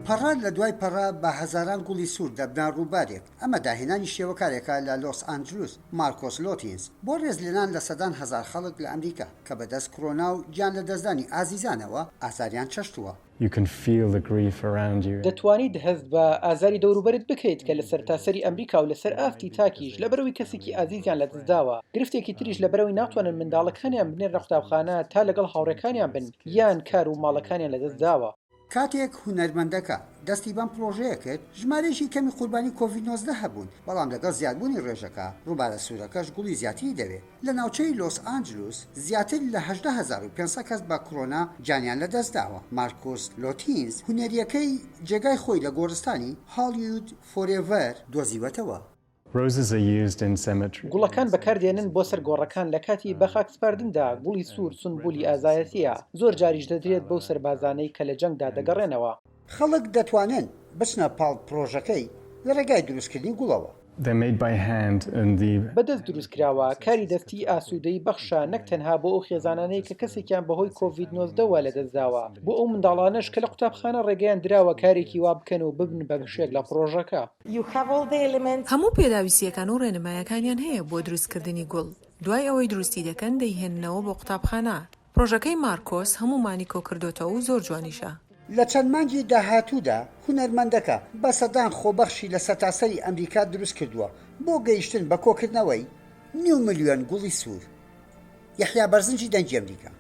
پەڕە لە دوای پەڕە بە هەزاران گوڵی سوور دەبنە ڕووبارێک، ئەمە داهێنانی شێوەکارێکە لە لۆس ئانجلوس، مارکۆس لۆتینس، بۆ ڕێزلێنان لە سەدان هەزار خەڵک لە ئەمریکا کە بەدەست کرۆنا و گیانلەدەستدانی ئازیزانەوە ئازاریان چەشتووە. دەتوانیت هەست بە ئازاری دەوروبەرت بکەیت کە لە سەرتاسەری ئەمریکا و لەسەر ئاستی تاکیش لەبەرئەوەی کەسێکی ئازیزیان لەدەستداوە، گرفتێکی تریش لەبەرئەوەی ناتوانن منداڵەکانیان بنێرنە قوتابخانە تا لەگەڵ هاوڕێکانیان بن یان کار و ماڵەکانیان لەدەستداوە. کاتێک هونەرمەندەکە دەستی بەم پڕۆژەیە کرد، ژمارەیەکی کەمی قوربانی کۆڤید 19 هەبوون، بەڵام لەگەڵ زیادبوونی ڕێژەکە، ڕووبارە سوورەکەش گوڵی زیاتری دەوێت. لە ناوچەی لۆس ئانجلوس زیاتر لە 18,500 کەس بە کۆرۆنا گیانیان لەدەستداوە. مارکۆس لۆتینز هونەرییەکەی جێگای خۆی لە گۆڕستانی هالیود فۆرێڤەر دۆزیوەتەوە. گوڵەکان بەکاردێنن بۆ سەر گۆڕەکان لە کاتی بەخاکسپاردندا، گوڵی سوور سونبولی ئازایەتییە، زۆر جاریش دەدرێت بەو سەربازانەی کە لە جەنگدا دەگەڕێنەوە. خەڵک دەتوانن بچنە پاڵ پڕۆژەکەی لە ڕێگای دروستکردنی گوڵەوە. بە دەست دروستکراوە، کاری دەستی ئاسوودەیی بەخشە نەک تەنها بۆ ئەو خێزانانەی کە کەسێکیان بەهۆی کۆڤید 19 وە لەدەستداوە، بۆ ئەو منداڵانەش کە لە قوتابخانە ڕێگەیان دراوە کارێکی وا بکەن و ببن بە بەشێک لە پڕۆژەکە. هەموو پێداویستییەکان و ڕێنمایەکانیان هەیە بۆ دروستکردنی گوڵ، دوای ئەوەی دروستی دەکەن دەیهێننەوە بۆ قوتابخانە، پڕۆژەکەی مارکۆس هەموومانی کۆکردۆتەوە و زۆر جوانیشە. لە چەند مانگی داهاتوودا هونەرمەندەکە بە سەدان خۆبەخشی لە سەرتاسەری ئەمریکا دروستکردووە بۆ گەیشتن بە کۆکردنەوەی نیو ملیۆن گوڵی سوور. یەحیا بەرزنجی دەنگی ئەمریکا.